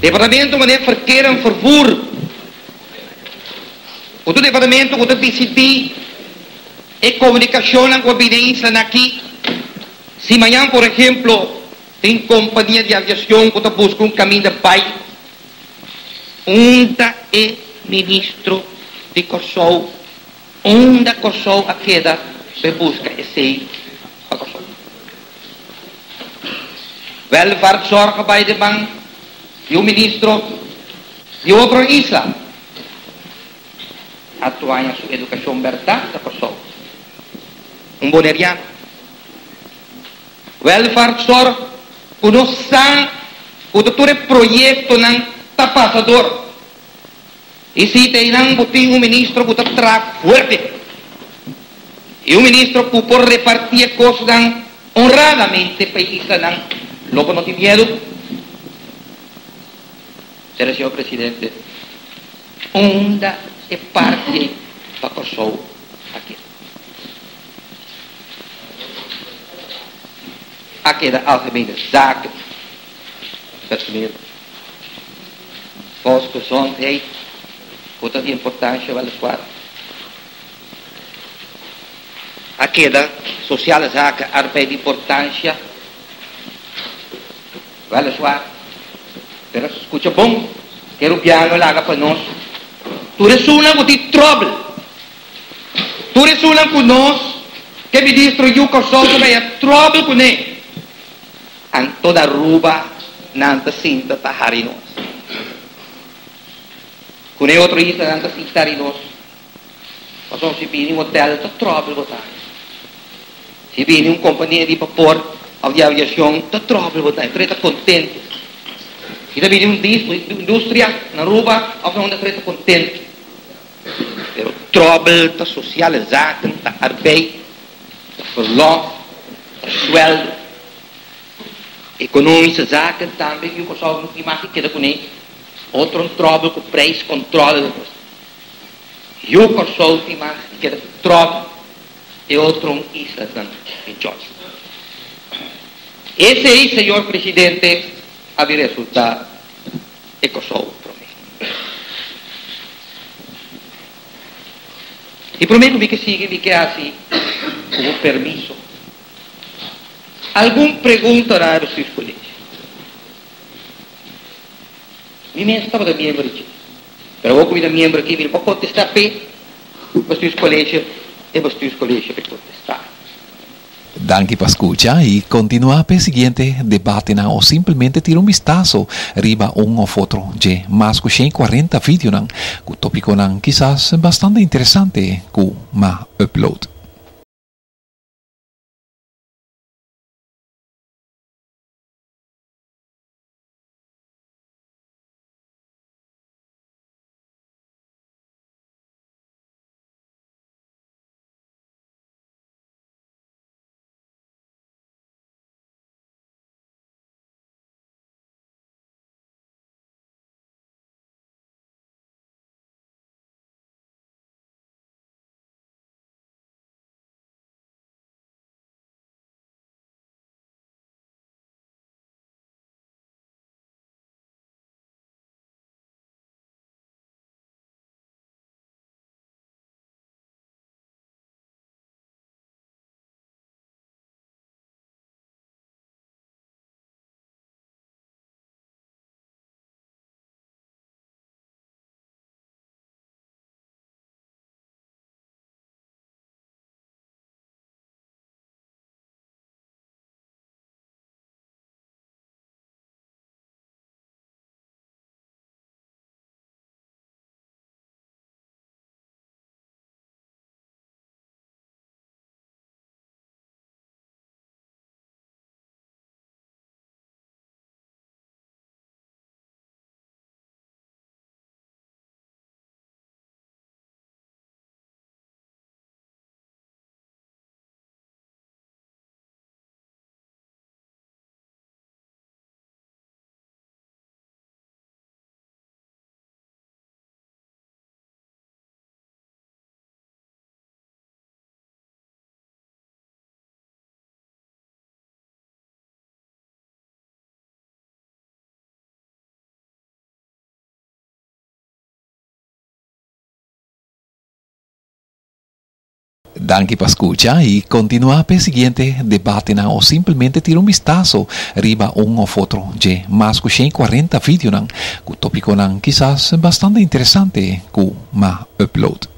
Departamento manera Verkeer en Vervoer, ku ta un departamento ku ta disidí e komunikashonnan ku a bini e islanan aki. Si mañan por ehemplo tin kompania di aviashon ku ta buska un kaminda bai, unda e ministro di Kòrsou, unda Kòrsou a keda pa e buska esei pa Kòrsou? Welvaartzorg a bai den man di un ministro di otro isla. A tuaña su edukashon bèrdat na Kòrsou. Un boneriano. Welvaartzorg ku nos sa ku ta tur e proyektonan ta pasa dor. I si ta einan bo tin un ministro ku ta traha fuerte i un ministro ku por repartí e kosnan honradamente pa e islanan, lo bo no tin miedu? Sera señor presidente, unda e parti ei pa Kòrsou a keda? A keda algemene zaken, personeel. Volksgezondheid ku ta di importansha weliswaar a keda Sociale Zaken, Arbeid di importansha weliswaar, pero skucha bon ke rubiano laga pa nos tur esunnan ku tin tròbel, tur esunnan ku nos ke ministro yu Kòrsou ta haya tròbel kuné. Anto na Aruba nan ta sinta ta hari nos. Ku na e otro isla nan ta sinta hari nos. Pasobra si bini un hotel ta tròbel bo ta haña. Si bini un kompania di bapor òf di aviashon ta tròbel bo ta haña. Tur e ta kontentu. Si ta bini un industria na Aruba òf na unda tur e ta kontentu. Pero tròbel ta sosiale zaken, ta arbeid, ta verlòf, ta suèldo. Economische zaken tambe yu Kòrsou no tin mas di keda kuné. Otro un tròbel ku prijscontrole. Yu Kòrsou tin mas di keda ku tròbel e otro un islanan den George. Esei, señor presidente, a bin resultá e Kòrsou promé. I promé ku mi ke sigui mi ke hasi ku bo permiso algun pregunta na e bestuurscollege. Mi mes tabata miembro di dje, pero awor ku mi ta miembro aki mi no por kontestá p'e bestuurscollege, e bestuurscollege p'e kontestá. Danki pa skucha i kontinuá p'e siguiente debatenan o simplemente tira un bistaso riba un òf otro dje mas ku 140 videonan ku tópikonan kisas bastante interesante ku m'a upload. Danki pa skucha i kontinuá p'e siguiente debatenan o simplemente tira un bistaso riba un òf otro dje mas ku 140 videonan ku tópikonan kisas bastante interesante ku m'a upload.